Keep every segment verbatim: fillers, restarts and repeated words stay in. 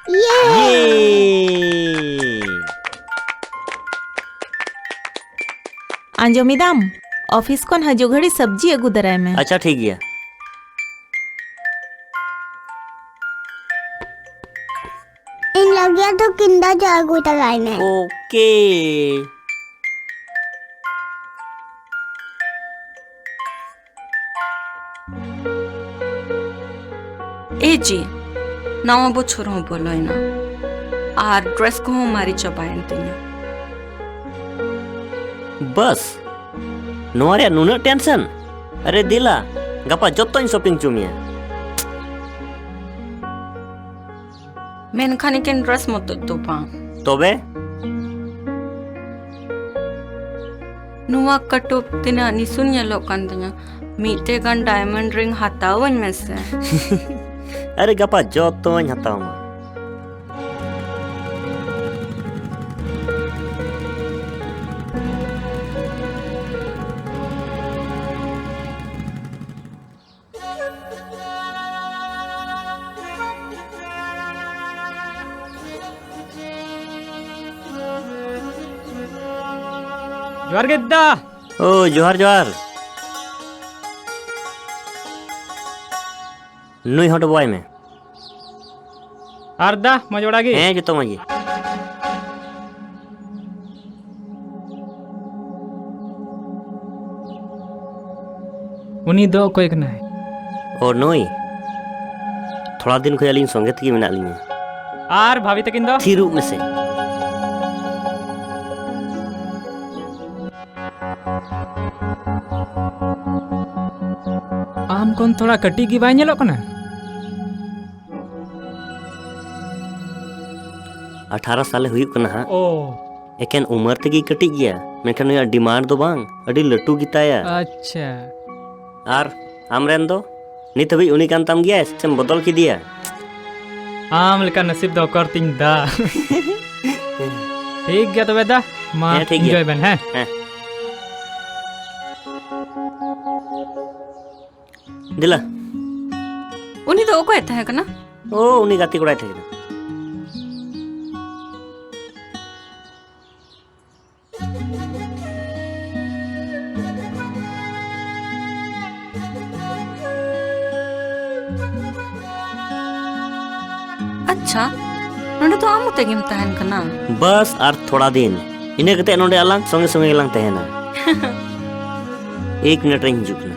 ᱤᱭᱮ! ᱟᱸᱡᱚᱢ ᱮᱫᱟᱢ? ᱚᱯᱷᱤᱥ ᱠᱷᱚᱱ ᱦᱤᱡᱩᱜ ᱜᱷᱟᱹᱲᱤᱡ ᱥᱚᱵᱽᱡᱤ ᱟᱹᱜᱩ ᱫᱟᱨᱟᱭ ᱢᱮ᱾ ᱟᱪᱪᱷᱟ, ᱴᱷᱤᱠ ᱜᱮᱭᱟ᱾ ᱤᱧ ᱞᱟᱹᱜᱤᱫ ᱫᱚ ᱠᱤᱱᱰᱟᱨ ᱡᱚᱭ ᱟᱹᱜᱩ ᱛᱟᱨᱟᱭ ᱢᱮ᱾ ᱳᱠᱮ᱾ ᱮ ᱡᱤ, ᱱᱟᱣᱟ ᱵᱚᱪᱷᱚᱨ ᱦᱚᱸ ᱵᱚᱞᱚᱭᱮᱱᱟ ᱟᱨ ᱰᱨᱮᱥ ᱠᱚᱦᱚᱸ ᱢᱟᱨᱮ ᱪᱟᱵᱟᱭᱮᱱ ᱛᱤᱧᱟ᱾ ᱵᱟᱥ, ᱱᱚᱣᱟ ᱨᱮᱭᱟᱜ ᱱᱩᱱᱟᱹᱜ ᱴᱮᱱᱥᱚᱱ? ᱟᱨᱮ ᱫᱮᱞᱟ, ᱜᱟᱯᱟ ᱡᱚᱛᱚᱧ ᱥᱚᱯᱤᱝ ᱦᱚᱪᱚ ᱢᱮᱭᱟ᱾ ᱢᱮᱱᱠᱷᱟᱱ ᱮᱠᱮᱱ ᱰᱨᱮᱥ ᱢᱚᱛᱚᱡ ᱫᱚ ᱵᱟᱝ᱾ ᱛᱚᱵᱮ? ᱱᱚᱣᱟ ᱠᱟᱹᱴᱩᱵ ᱛᱤᱱᱟᱹᱜ ᱱᱤᱥᱩᱱ ᱧᱮᱞᱚᱜ ᱠᱟᱱ ᱛᱤᱧᱟ, ᱢᱤᱫᱴᱮᱡ ᱜᱟᱱ ᱰᱟᱭᱢᱚᱱᱰ ᱨᱤᱝ ᱦᱟᱛᱟᱣᱟᱹᱧ ᱢᱮᱥᱮ᱾ ᱟᱨᱮ, ᱜᱟᱯᱟ ᱡᱚᱛᱚᱧ ᱦᱟᱛᱟᱣ ᱟᱢᱟ᱾ ᱡᱚᱦᱟᱨ ᱜᱮ ᱫᱟ᱾ ᱳ, ᱡᱚᱦᱟᱨ, ᱡᱚᱦᱟᱨ᱾ ᱱᱩᱭ ᱦᱚᱸ ᱰᱚᱵᱚᱜ ᱟᱭ ᱢᱮ᱾ ᱟᱨ ᱫᱟ, ᱢᱚᱡᱽ ᱵᱟᱲᱟ ᱜᱮ? ᱦᱮᱸ, ᱡᱚᱛᱚ ᱢᱚᱡᱽ ᱜᱮ᱾ ᱩᱱᱤ ᱫᱚ ᱚᱠᱚᱭ ᱠᱟᱱᱟᱭ? ᱳ, ᱱᱩᱭ? ᱛᱷᱚᱲᱟ ᱫᱤᱱ ᱠᱷᱚᱱ ᱟᱹᱞᱤᱧ ᱥᱚᱸᱜᱮ ᱛᱮᱜᱮ ᱢᱮᱱᱟᱜ ᱞᱤᱧᱟ᱾ ᱟᱨ ᱵᱷᱟᱵᱤ ᱛᱟᱹᱠᱤᱱ ᱫᱚ? ᱛᱷᱤᱨᱚᱜ ᱢᱮᱥᱮ᱾ ᱟᱢ ᱠᱷᱚᱱ ᱛᱷᱚᱲᱟ ᱠᱟᱹᱴᱤᱡ ᱜᱮ ᱵᱟᱭ ᱧᱮᱞᱚᱜ ᱠᱟᱱᱟ? ᱟᱴᱷᱟᱨᱚ ᱥᱟᱞᱮ ᱦᱩᱭᱩᱜ ᱠᱟᱱᱟ ᱦᱟᱸᱜ᱾ ᱳ᱾ ᱮᱠᱮᱱ ᱩᱢᱟᱹᱨ ᱛᱮᱜᱮ ᱠᱟᱹᱴᱤᱡ ᱜᱮᱭᱟ, ᱢᱮᱱᱠᱷᱟᱱ ᱩᱱᱤᱭᱟᱜ ᱰᱤᱢᱟᱱᱰ ᱫᱚ ᱵᱟᱝ, ᱟᱹᱰᱤ ᱞᱟᱹᱴᱩ ᱜᱮᱛᱟᱭᱟ᱾ ᱟᱪᱪᱷᱟ᱾ ᱟᱨ ᱟᱢᱨᱮᱱ ᱫᱚ? ᱱᱤᱛ ᱦᱟᱹᱵᱤᱡ ᱩᱱᱤ ᱠᱟᱱ ᱛᱟᱢ ᱜᱮᱭᱟᱭ ᱥᱮᱢ ᱵᱚᱫᱚᱞ ᱠᱮᱫᱮᱭᱟ? ᱟᱢ ᱞᱮᱠᱟ ᱱᱟᱥᱤᱵ ᱫᱚ ᱚᱠᱚᱨ ᱛᱤᱧ ᱫᱟ᱾ ᱴᱷᱤᱠ ᱜᱮᱭᱟ ᱛᱚᱵᱮ ᱫᱟ, ᱢᱟ ᱦᱮᱸ, ᱴᱷᱤᱠ ᱜᱮᱭᱟ᱾ ᱤᱱᱡᱚᱭ ᱵᱮᱱ, ᱦᱮᱸ? ᱦᱮᱸ᱾ ᱫᱮᱞᱟ᱾ ᱩᱱᱤ ᱫᱚ ᱚᱠᱚᱭᱮ ᱛᱟᱦᱮᱸ ᱠᱟᱱᱟ? ᱳ, ᱩᱱᱤ ᱜᱟᱛᱮ ᱠᱚᱲᱟᱭ ᱛᱟᱦᱮᱸ ᱠᱟᱱᱟ᱾ ᱟᱪᱪᱷᱟ, ᱱᱚᱰᱮ ᱫᱚ ᱟᱢ ᱢᱚᱛᱮ ᱜᱮᱢ ᱛᱟᱦᱮᱱ ᱠᱟᱱᱟ? ᱵᱟᱥ ᱟᱨ ᱛᱷᱚᱲᱟ ᱫᱤᱱ, ᱤᱱᱟᱹ ᱠᱟᱛᱮ ᱱᱚᱰᱮ ᱟᱞᱟᱝ ᱥᱚᱸᱜᱮ ᱥᱚᱸᱜᱮ ᱜᱮᱞᱟᱝ ᱛᱟᱦᱮᱱᱟ᱾ ᱮᱠ ᱢᱤᱱᱤᱴ ᱨᱮᱧ ᱦᱤᱡᱩᱜ ᱠᱟᱱᱟ᱾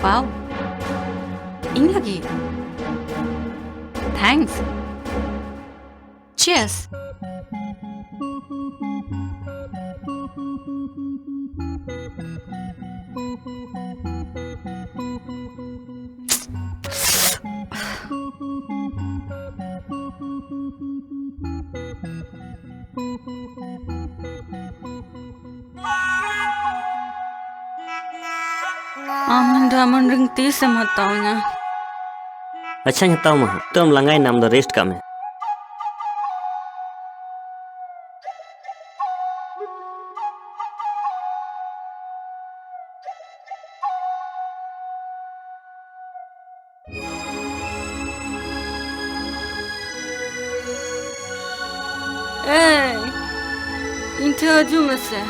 Wow. ᱤᱧ ᱞᱟᱹᱜᱤᱫ? Thanks. Cheers. ᱟᱢ diamond ring ᱛᱤᱥᱮᱢ ᱦᱟᱛᱟᱣ ᱟᱹᱧᱟ? ᱟᱪᱪᱷᱟᱧ ᱦᱟᱛᱟᱣ ᱟᱢᱟ ᱦᱟᱸᱜ᱾ ᱱᱤᱛᱚᱜ ᱮᱢ ᱞᱟᱸᱜᱟᱭᱮᱱᱟ, ᱟᱢ ᱫᱚ rest ᱠᱟᱜ ᱢᱮ᱾ ᱮᱭ, ᱤᱧ ᱴᱷᱮᱱ ᱦᱤᱡᱩᱜ ᱢᱮᱥᱮ᱾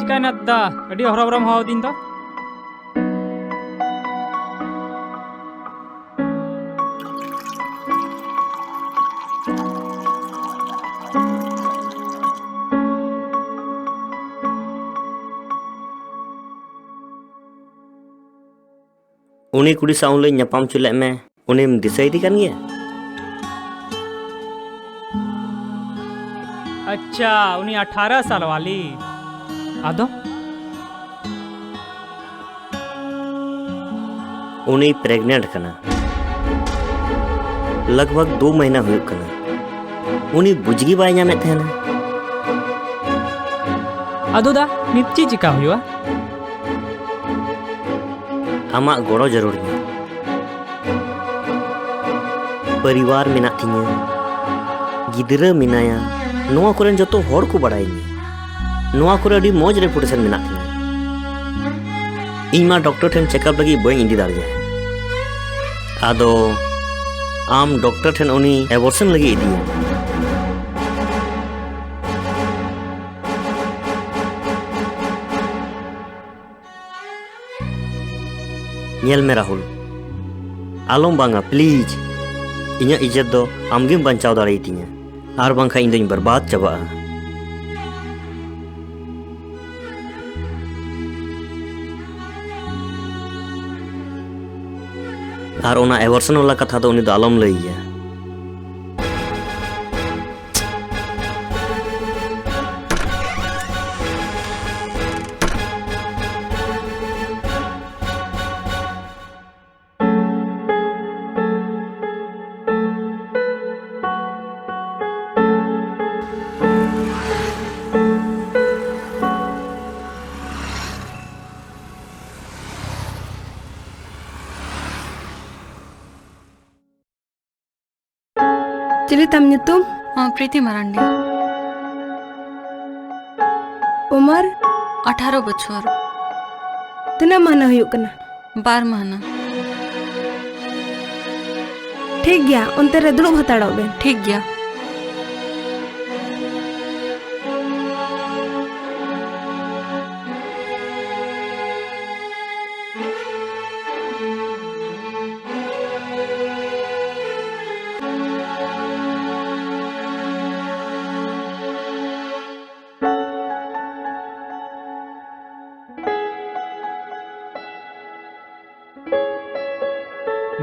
ᱪᱤᱠᱟᱭᱱᱟ ᱫᱟ? ᱟᱹᱰᱤ ᱦᱚᱨᱚᱵᱚᱨᱚᱢ ᱦᱚᱦᱚᱣᱟᱫᱤᱧ ᱫᱚ᱾ ᱩᱱᱤ ᱠᱩᱲᱤ ᱥᱟᱶ ᱩᱱ ᱦᱤᱞᱳᱜ ᱤᱧ ᱧᱟᱯᱟᱢ ᱦᱚᱪᱚ ᱞᱮᱫ ᱢᱮ, ᱩᱱᱤᱢ ᱫᱤᱥᱟᱹᱭᱮᱫᱮ ᱠᱟᱱ ᱜᱮᱭᱟ? ᱟᱪᱪᱷᱟ, ᱩᱱᱤ ᱟᱴᱷᱟᱨᱚ ᱥᱟᱞ ᱣᱟᱞᱤ᱾ ᱟᱫᱚ? ᱩᱱᱤ ᱯᱨᱮᱜᱱᱮᱱᱴ ᱠᱟᱱᱟ᱾ ᱞᱟᱜᱽ ᱵᱷᱟᱜᱽ ᱫᱩ ᱢᱟᱹᱦᱱᱟᱹ ᱦᱩᱭᱩᱜ ᱠᱟᱱᱟ᱾ ᱩᱱᱤ ᱵᱩᱡᱽ ᱜᱮ ᱵᱟᱭ ᱧᱟᱢᱮᱫ ᱛᱟᱦᱮᱱᱟ᱾ ᱟᱫᱚ ᱫᱟ, ᱱᱤᱛ ᱪᱮᱫ ᱪᱤᱠᱟ ᱦᱩᱭᱩᱜᱼᱟ? ᱟᱢᱟᱜ ᱜᱚᱲᱚ ᱡᱟᱹᱨᱩᱲᱤᱧᱟ᱾ ᱯᱚᱨᱤᱵᱟᱨ ᱢᱮᱱᱟᱜ ᱛᱤᱧᱟᱹ, ᱜᱤᱫᱽᱨᱟᱹ ᱢᱮᱱᱟᱭᱟ, ᱱᱚᱣᱟ ᱠᱚᱨᱮᱱ ᱡᱚᱛᱚ ᱦᱚᱲ ᱠᱚ ᱵᱟᱲᱟᱭᱤᱧᱟᱹ᱾ ᱱᱚᱣᱟ ᱠᱚᱨᱮ ᱟᱹᱰᱤ ᱢᱚᱡᱽ ᱨᱮᱯᱩᱴᱮᱥᱚᱱ ᱢᱮᱱᱟᱜ ᱛᱤᱧᱟᱹ᱾ ᱤᱧ ᱢᱟ ᱰᱚᱠᱴᱚᱨ ᱴᱷᱮᱱ ᱪᱮᱠᱟᱯ ᱞᱟᱹᱜᱤᱫ ᱵᱟᱹᱧ ᱤᱫᱤ ᱫᱟᱲᱮᱭᱟᱭᱟ᱾ ᱟᱫᱚ ᱟᱢ ᱰᱚᱠᱴᱚᱨ ᱴᱷᱮᱱ ᱩᱱᱤ ᱮᱵᱚᱨᱥᱚᱱ ᱞᱟᱹᱜᱤᱫ ᱤᱫᱤᱭᱮᱢ᱾ ᱧᱮᱞ ᱢᱮ ᱨᱟᱦᱩᱞ, ᱟᱞᱚᱢ ᱵᱟᱝᱟ ᱯᱞᱤᱡᱽ᱾ ᱤᱧᱟᱹᱜ ᱤᱡᱽᱡᱚᱛ ᱫᱚ ᱟᱢᱜᱮᱢ ᱵᱟᱧᱪᱟᱣ ᱫᱟᱲᱮᱭᱟᱛᱤᱧᱟ, ᱟᱨ ᱵᱟᱝᱠᱷᱟᱱ ᱤᱧ ᱫᱚᱧ ᱵᱚᱨᱵᱟᱫ ᱪᱟᱵᱟᱜᱼᱟ᱾ ᱟᱨ ᱚᱱᱟ ᱮᱵᱚᱨᱥᱚᱱ ᱣᱟᱞᱟ ᱠᱟᱛᱷᱟ ᱫᱚ ᱩᱱᱤ ᱫᱚ ᱟᱞᱚᱢ ᱞᱟᱹᱭ ᱟᱭᱟ᱾ ᱪᱤᱞᱤ ᱛᱟᱢ ᱧᱩᱛᱩᱢ? ᱦᱚᱸ, ᱯᱨᱤᱛᱤ ᱢᱟᱨᱟᱱᱰᱤ᱾ ᱩᱢᱟᱹᱨ? ᱟᱴᱷᱟᱨᱚ ᱵᱚᱪᱷᱚᱨ᱾ ᱛᱤᱱᱟᱹᱜ ᱢᱟᱹᱦᱱᱟᱹ ᱦᱩᱭᱩᱜ ᱠᱟᱱᱟ? ᱵᱟᱨ ᱢᱟᱹᱦᱱᱟᱹ᱾ ᱴᱷᱤᱠ ᱜᱮᱭᱟ, ᱚᱱᱛᱮ ᱨᱮ ᱫᱩᱲᱩᱵ ᱦᱟᱛᱟᱲᱚᱜ ᱵᱮᱱ᱾ ᱴᱷᱤᱠ ᱜᱮᱭᱟ᱾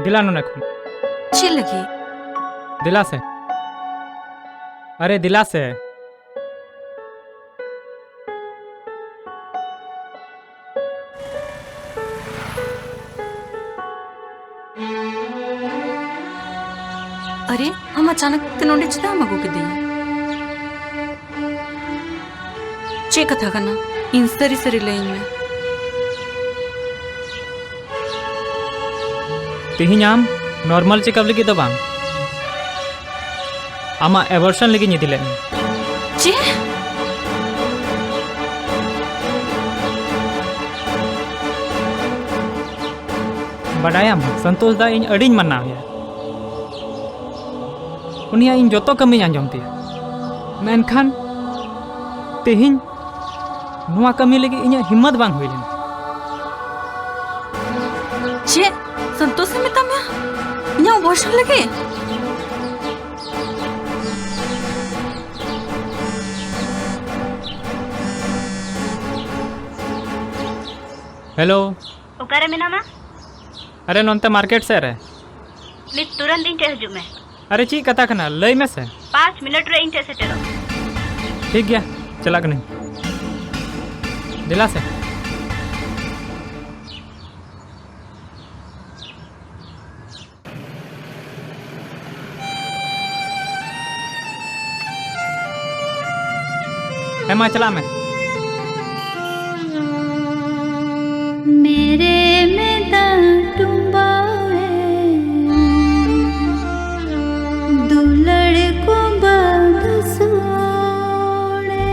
ᱫᱮᱞᱟ ᱱᱚᱰᱮ ᱠᱷᱚᱱ᱾ ᱪᱮᱫ ᱞᱟᱹᱜᱤᱫ? ᱫᱮᱞᱟ ᱥᱮ᱾ ᱟᱨᱮ ᱫᱮᱞᱟ ᱥᱮ᱾ ᱟᱨᱮ, ᱟᱢ ᱟᱪᱟᱱᱚᱠ ᱛᱮ ᱱᱚᱰᱮ ᱪᱮᱫᱟᱜ ᱮᱢ ᱟᱹᱜᱩ ᱠᱤᱫᱤᱧᱟ? ᱪᱮᱫ ᱠᱟᱛᱷᱟ ᱠᱟᱱᱟ? ᱤᱧ ᱥᱟᱹᱨᱤ ᱥᱟᱹᱨᱤ ᱞᱟᱹᱭᱟᱹᱧ ᱢᱮ᱾ ᱛᱮᱦᱮᱧ ᱟᱢ ᱱᱚᱨᱢᱟᱞ ᱪᱮᱠᱟᱯ ᱞᱟᱹᱜᱤᱫ ᱫᱚ ᱵᱟᱝ, ᱟᱢᱟᱜ ᱮᱵᱚᱨᱥᱚᱱ ᱞᱟᱹᱜᱤᱫ ᱤᱧ ᱤᱫᱤ ᱞᱮᱫ ᱢᱮᱭᱟ᱾ ᱪᱮᱫ? ᱵᱟᱰᱟᱭᱟᱢ, ᱥᱚᱱᱛᱳᱥ ᱫᱟ ᱤᱧ ᱟᱹᱰᱤᱧ ᱢᱟᱱᱟᱣ ᱮᱭᱟ᱾ ᱩᱱᱤᱭᱟᱜ ᱤᱧ ᱡᱚᱛᱚ ᱠᱟᱹᱢᱤᱧ ᱟᱸᱡᱚᱢ ᱛᱟᱭᱟ, ᱢᱮᱱᱠᱷᱟᱱ ᱛᱮᱦᱮᱧ ᱱᱚᱣᱟ ᱠᱟᱹᱢᱤ ᱞᱟᱹᱜᱤᱫ ᱤᱧᱟᱹᱜ ᱦᱤᱢᱢᱚᱛ ᱵᱟᱝ ᱦᱩᱭ ᱞᱮᱱᱟ᱾ ᱪᱮᱫ? ᱥᱚᱱᱛᱳᱥ ᱮ ᱢᱮᱛᱟ ᱢᱮᱭᱟ ᱤᱧᱟᱹᱜ ᱚᱵᱚᱨᱥᱚᱱ ᱞᱟᱹᱜᱤᱫ? ᱦᱮᱞᱳ᱾ ᱚᱠᱟᱨᱮ ᱢᱮᱱᱟᱢᱟ? ᱟᱨᱮ, ᱱᱚᱱᱛᱮ ᱢᱟᱨᱠᱮᱴ ᱥᱮᱫ ᱨᱮ᱾ ᱱᱤᱛ ᱛᱩᱨᱟᱹᱱᱛ ᱤᱧ ᱴᱷᱮᱱ ᱦᱤᱡᱩᱜ ᱢᱮ᱾ ᱟᱨᱮ, ᱪᱮᱫ ᱠᱟᱛᱷᱟ ᱠᱟᱱᱟ? ᱞᱟᱹᱭ ᱢᱮᱥᱮ᱾ ᱯᱟᱸᱪ ᱢᱤᱱᱤᱴ ᱨᱮ ᱤᱧ ᱴᱷᱮᱱ ᱥᱮᱴᱮᱨᱚᱜ ᱢᱮ᱾ ᱴᱷᱤᱠ ᱜᱮᱭᱟ, ᱪᱟᱞᱟᱜ ᱠᱟᱹᱱᱟᱹᱧ᱾ ᱫᱮᱞᱟ ᱥᱮ᱾ ᱦᱮᱸ, ᱢᱟ ᱪᱟᱞᱟᱜ ᱢᱮ᱾ मेरे में दांव टुंबावे, दुलड़ को बांध सोड़े।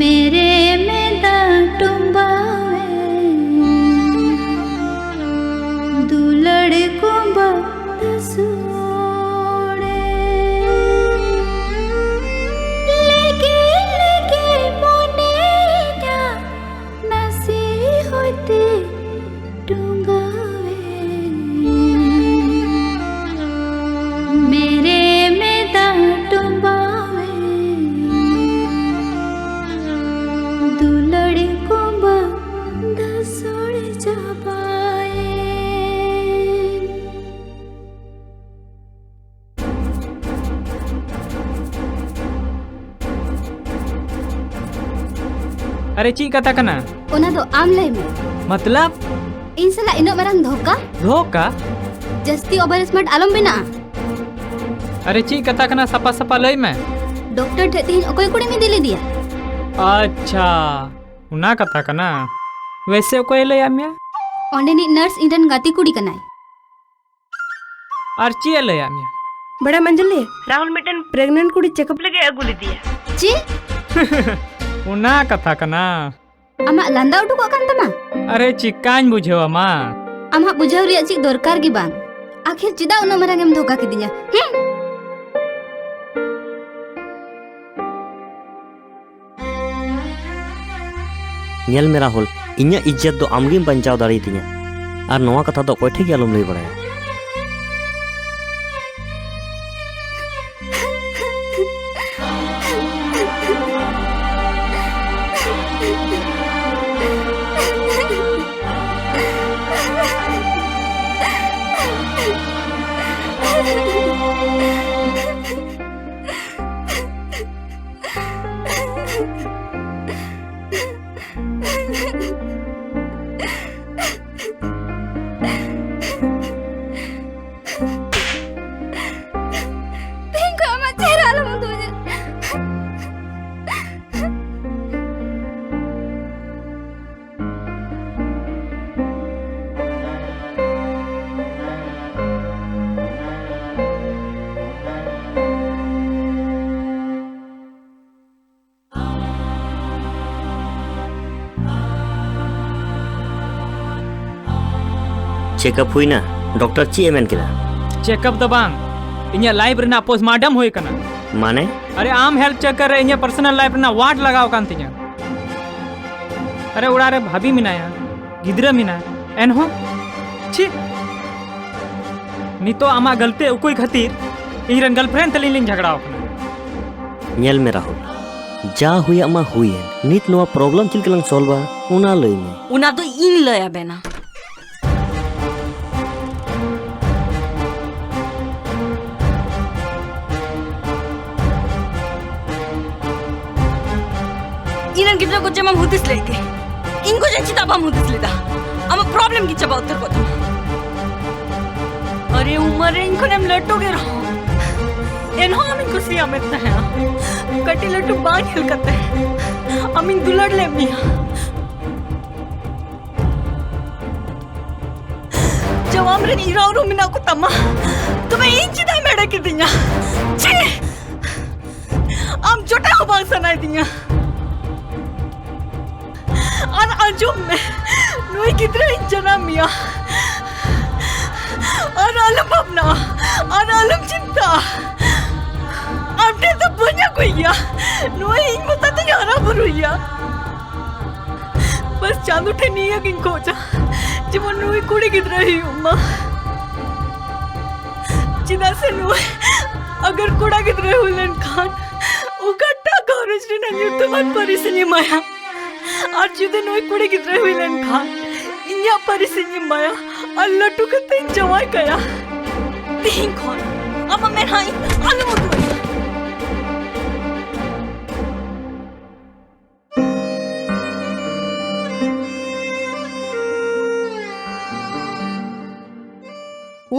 मेरे में दांव टुंबावे, दुलड़ को बांध सोड़े। लेके, लेके मोने जा नासी होते टुंगावे। मेरे में दांव टुंबावे। ᱟᱨᱮ, ᱪᱮᱫ ᱠᱟᱛᱷᱟ ᱠᱟᱱᱟ? ᱚᱱᱟ ᱫᱚ ᱟᱢ ᱞᱟᱹᱭ ᱢᱮ᱾ ᱢᱚᱛᱞᱚᱵ? ᱤᱧ ᱥᱟᱞᱟᱜ ᱤᱱᱟᱹᱜ ᱢᱟᱨᱟᱝ ᱫᱷᱳᱠᱟ? ᱫᱷᱳᱠᱟ? ᱡᱟᱹᱥᱛᱤ over smart ᱟᱞᱚᱢ ᱵᱮᱱᱟᱜᱼᱟ᱾ ᱟᱨᱮ, ᱪᱮᱫ ᱠᱟᱛᱷᱟ ᱠᱟᱱᱟ? ᱥᱟᱯᱷᱟ ᱥᱟᱯᱷᱟ ᱞᱟᱹᱭ ᱢᱮ᱾ ᱰᱚᱠᱴᱚᱨ ᱴᱷᱮᱡ ᱛᱮᱦᱮᱧ ᱚᱠᱚᱭ ᱠᱩᱲᱤᱢ ᱤᱫᱤ ᱞᱮᱫᱮᱭᱟ? ᱟᱪᱪᱷᱟ, ᱚᱱᱟ ᱠᱟᱛᱷᱟ ᱠᱟᱱᱟ᱾ ᱣᱮᱥᱮ ᱚᱠᱚᱭᱮ ᱞᱟᱹᱭᱟᱫ ᱢᱮᱭᱟ? ᱚᱸᱰᱮᱱᱤᱡ ᱱᱟᱨᱥ ᱤᱧ ᱨᱮᱱ ᱜᱟᱛᱮ ᱠᱩᱲᱤ ᱠᱟᱱᱟᱭ᱾ ᱟᱨ ᱪᱮᱫ ᱮ ᱞᱟᱹᱭᱟᱫ ᱢᱮᱭᱟ? ᱵᱟᱲᱟᱭᱟᱢ ᱟᱧᱡᱚᱞᱤ, ᱨᱟᱦᱩᱞ ᱢᱤᱫᱴᱮᱱ pregnant ᱠᱩᱲᱤ checkup ᱞᱟᱹᱜᱤᱫ ᱮ ᱟᱹᱜᱩ ᱞᱮᱫᱮᱭᱟ᱾ ᱪᱮᱫ? ᱚᱱᱟ ᱠᱟᱛᱷᱟ ᱠᱟᱱᱟ᱾ ᱟᱢᱟᱜ ᱞᱟᱸᱫᱟ ᱩᱰᱩᱠᱚᱜ ᱠᱟᱱ ᱛᱟᱢᱟ? ᱟᱨᱮ, ᱪᱤᱠᱟᱹᱧ ᱵᱩᱡᱷᱟᱹᱣᱟ ᱢᱟ? ᱟᱢᱟᱜ ᱵᱩᱡᱷᱟᱹᱣ ᱨᱮᱭᱟᱜ ᱪᱮᱫ ᱫᱚᱨᱠᱟᱨ ᱜᱮ ᱵᱟᱝ᱾ ᱟᱹᱠᱷᱤᱨ ᱪᱮᱫᱟᱜ ᱩᱱᱟᱹᱜ ᱢᱟᱨᱟᱝ ᱮᱢ ᱫᱷᱳᱠᱟ ᱠᱤᱫᱤᱧᱟ? ᱦᱮᱸ? ᱧᱮᱞ ᱢᱮ ᱨᱟᱦᱩᱞ, ᱤᱧᱟᱹᱜ ᱤᱡᱽᱡᱚᱛ ᱫᱚ ᱟᱢᱜᱮᱢ ᱵᱟᱧᱪᱟᱣ ᱫᱟᱲᱮᱭᱟᱛᱤᱧᱟ, ᱟᱨ ᱱᱚᱣᱟ ᱠᱟᱛᱷᱟ ᱫᱚ ᱚᱠᱚᱭ ᱴᱷᱮᱡ ᱜᱮ ᱟᱞᱚᱢ ᱞᱟᱹᱭ ᱵᱟᱲᱟᱭᱟ᱾ ᱛᱮᱦᱮᱧ ᱠᱷᱚᱱ ᱟᱢᱟᱜ ᱪᱮᱦᱨᱟ ᱟᱞᱚᱢ ᱩᱫᱩᱜ ᱟᱹᱧᱟ᱾ Checkup ᱦᱩᱭᱱᱟ? ᱰᱚᱠᱴᱚᱨ ᱪᱮᱫ ᱮ ᱢᱮᱱ ᱠᱮᱫᱟ? Checkup ᱫᱚ ᱵᱟᱝ, ᱤᱧᱟᱹᱜ life ᱨᱮᱱᱟᱜ postmortem ᱦᱩᱭ ᱟᱠᱟᱱᱟ᱾ ᱢᱟᱱᱮ? ᱟᱨᱮ, ᱟᱢ health ᱪᱚᱠᱠᱚᱨ ᱨᱮ ᱤᱧᱟᱹᱜ personal life ᱨᱮᱱᱟᱜ ward ᱞᱟᱜᱟᱣ ᱟᱠᱟᱱ ᱛᱤᱧᱟᱹ᱾ ᱟᱨᱮ, ᱚᱲᱟᱜ ᱨᱮ ᱵᱷᱟᱵᱤ ᱢᱮᱱᱟᱭᱟ, ᱜᱤᱫᱽᱨᱟᱹ ᱢᱮᱱᱟᱭᱟ, ᱮᱱᱦᱚᱸ ᱪᱮᱫ? ᱱᱤᱛᱚᱜ ᱟᱢᱟᱜ ᱜᱟᱹᱞᱛᱤ ᱩᱠᱩᱭ ᱠᱷᱟᱹᱛᱤᱨ ᱤᱧ ᱨᱮᱱ girlfriend ᱛᱟᱹᱞᱤᱧ ᱞᱤᱧ ᱡᱷᱟᱜᱽᱲᱟᱣ ᱠᱟᱱᱟ᱾ ᱧᱮᱞ ᱢᱮ ᱨᱟᱦᱩᱞ, ᱡᱟ ᱦᱩᱭᱟᱜ ᱢᱟ ᱦᱩᱭᱮᱱ, ᱱᱤᱛ ᱱᱚᱣᱟ problem ᱪᱮᱫ ᱞᱮᱠᱟ ᱞᱟᱝ solveᱟ, ᱚᱱᱟ ᱞᱟᱹᱭ ᱢᱮ᱾ ᱚᱱᱟ ᱫᱚ ᱤᱧ ᱞᱟᱹᱭ ᱟᱵᱮᱱᱟ᱾ ᱤᱧ ᱨᱮᱱ ᱜᱤᱫᱽᱨᱟᱹ ᱠᱚ ᱡᱮᱢᱟᱢ ᱦᱩᱫᱤᱥ ᱞᱮᱫ ᱜᱮ, ᱤᱧ ᱠᱚ ᱡᱮ ᱪᱮᱫᱟᱜ ᱵᱟᱢ ᱦᱩᱫᱤᱥ ᱞᱮᱫᱟ? ᱟᱢᱟᱜ ᱯᱨᱚᱵᱞᱮᱢ ᱜᱮ ᱪᱟᱵᱟ ᱩᱛᱟᱹᱨ ᱠᱚᱜ ᱛᱟᱢᱟ᱾ ᱟᱨᱮ ᱩᱢᱟᱹᱨ ᱨᱮ ᱤᱧ ᱠᱷᱚᱱᱮᱢ ᱞᱟᱹᱴᱩ ᱜᱮ ᱨᱮᱦᱚᱸ, ᱮᱱᱦᱚᱸ ᱟᱢᱤᱧ ᱠᱩᱥᱤᱭᱟᱜ ᱢᱮ ᱛᱟᱦᱮᱸᱜᱼᱟ᱾ ᱠᱟᱹᱴᱤᱡ ᱞᱟᱹᱴᱩ ᱵᱟᱝ ᱧᱮᱞ ᱠᱟᱛᱮ ᱟᱢᱤᱧ ᱫᱩᱞᱟᱹᱲ ᱞᱮᱫ ᱢᱮᱭᱟ᱾ ᱡᱟᱣᱟᱢ ᱨᱮᱱ ᱤᱨᱟ ᱩᱨᱩ ᱢᱮᱱᱟᱜ ᱠᱚ ᱛᱟᱢᱟ, ᱛᱚᱵᱮ ᱤᱧ ᱪᱮᱫᱟᱜ ᱮᱢ ᱮᱲᱮ ᱠᱤᱫᱤᱧᱟ? ᱪᱮ ᱟᱢ ᱡᱚᱴᱟ ᱦᱚᱸ ᱵᱟᱝ ᱥᱟᱱᱟᱭᱮᱫᱤᱧᱟ᱾ ᱟᱨ ᱟᱸᱡᱚᱢ ᱢᱮ, ᱱᱩᱭ ᱜᱤᱫᱽᱨᱟᱹ ᱤᱧ ᱡᱟᱱᱟᱢ ᱢᱮᱭᱟ᱾ ᱟᱨ ᱟᱞᱚᱢ ᱵᱷᱟᱵᱽᱱᱟᱜᱼᱟ, ᱟᱨ ᱟᱞᱚᱢ ᱪᱤᱱᱛᱟᱹᱜᱼᱟ᱾ ᱟᱢ ᱴᱷᱮᱱ ᱫᱚ ᱵᱟᱹᱧ ᱟᱹᱜᱩᱭᱮᱭᱟ, ᱱᱩᱭ ᱤᱧ ᱢᱚᱛᱟ ᱛᱮᱧ ᱦᱟᱨᱟ ᱵᱩᱨᱩᱭᱮᱭᱟ᱾ ᱵᱟᱥ ᱪᱟᱸᱫᱚ ᱴᱷᱮᱱ ᱱᱤᱭᱟᱹ ᱜᱤᱧ ᱠᱷᱚᱡᱟ, ᱡᱮᱢᱚᱱ ᱱᱩᱭ ᱠᱩᱲᱤ ᱜᱤᱫᱽᱨᱟᱹ ᱦᱩᱭᱩᱜ ᱢᱟ᱾ ᱪᱮᱫᱟᱜ ᱥᱮ ᱱᱩᱭ ᱟᱜᱟᱨ ᱠᱚᱲᱟ ᱜᱤᱫᱽᱨᱟᱹ ᱦᱩᱭ ᱞᱮᱱᱠᱷᱟᱱ ᱚᱠᱟᱴᱟᱜ ᱜᱷᱟᱨᱚᱸᱡᱽ ᱨᱮᱱᱟᱜ ᱧᱩᱛᱩᱢᱟᱱ ᱯᱟᱹᱨᱤᱥ ᱤᱧ ᱮᱢᱟᱭᱟ? ᱟᱨ ᱡᱩᱫᱤ ᱱᱩᱭ ᱠᱩᱲᱤ ᱜᱤᱫᱽᱨᱟᱹ ᱦᱩᱭ ᱞᱮᱱᱠᱷᱟᱱ ᱤᱧᱟᱹᱜ ᱯᱟᱹᱨᱤᱥ ᱤᱧ ᱮᱢᱟᱭᱟ ᱟᱨ ᱞᱟᱹᱴᱩ ᱠᱟᱛᱮᱧ ᱡᱟᱶᱟᱭ ᱠᱟᱭᱟ᱾ ᱛᱤᱦᱤᱧ ᱠᱷᱚᱱ ᱟᱢᱟᱜ ᱢᱮᱫᱦᱟ ᱤᱧ ᱟᱞᱚᱢ ᱩᱫᱩᱜ ᱟᱹᱧᱟ᱾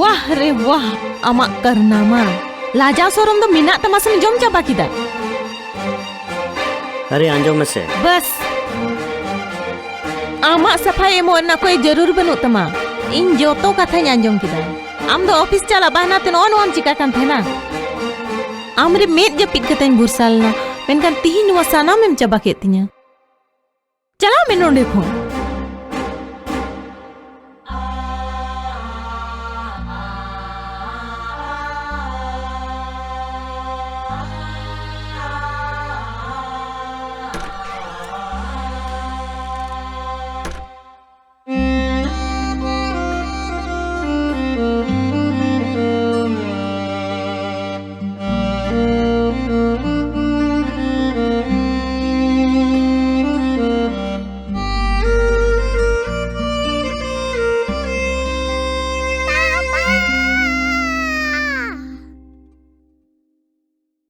ᱣᱟᱦ ᱨᱮ ᱣᱟᱦ, ᱟᱢᱟᱜ ᱠᱟᱨᱱᱟᱢᱟ! ᱞᱟᱡᱟᱣ ᱥᱚᱨᱚᱢ ᱫᱚ ᱢᱮᱱᱟᱜ ᱛᱟᱢᱟ ᱥᱮᱢ ᱡᱚᱢ ᱪᱟᱵᱟ ᱠᱮᱫᱟ? ᱟᱨᱮ, ᱟᱸᱡᱚᱢ ᱢᱮᱥᱮ᱾ ᱵᱟᱥ, ᱟᱢᱟᱜ ᱥᱟᱯᱷᱟᱭ ᱮᱢᱚᱜ ᱨᱮᱱᱟᱜ ᱠᱳᱭ ᱡᱟᱹᱨᱩᱲ ᱵᱟᱹᱱᱩᱜ ᱛᱟᱢᱟ᱾ ᱤᱧ ᱡᱚᱛᱚ ᱠᱟᱛᱷᱟᱧ ᱟᱸᱡᱚᱢ ᱠᱮᱫᱟ᱾ ᱟᱢ ᱫᱚ ᱚᱯᱷᱤᱥ ᱪᱟᱞᱟᱜ ᱵᱟᱦᱟᱱᱟ ᱛᱮ ᱱᱚᱜᱼᱚ ᱱᱚᱣᱟᱢ ᱪᱤᱠᱟ ᱠᱟᱱ ᱛᱟᱦᱮᱱᱟ? ᱟᱢ ᱨᱮ ᱢᱮᱫ ᱡᱟᱹᱯᱤᱫ ᱠᱟᱛᱮᱧ ᱵᱷᱚᱨᱥᱟ ᱞᱮᱱᱟ, ᱢᱮᱱᱠᱷᱟᱱ ᱛᱤᱦᱤᱧ ᱱᱚᱣᱟ ᱥᱟᱱᱟᱢᱮᱢ ᱪᱟᱵᱟ ᱠᱮᱫ ᱛᱤᱧᱟ᱾ ᱪᱟᱞᱟᱜ ᱢᱮ ᱱᱚᱸᱰᱮ ᱠᱷᱚᱱ᱾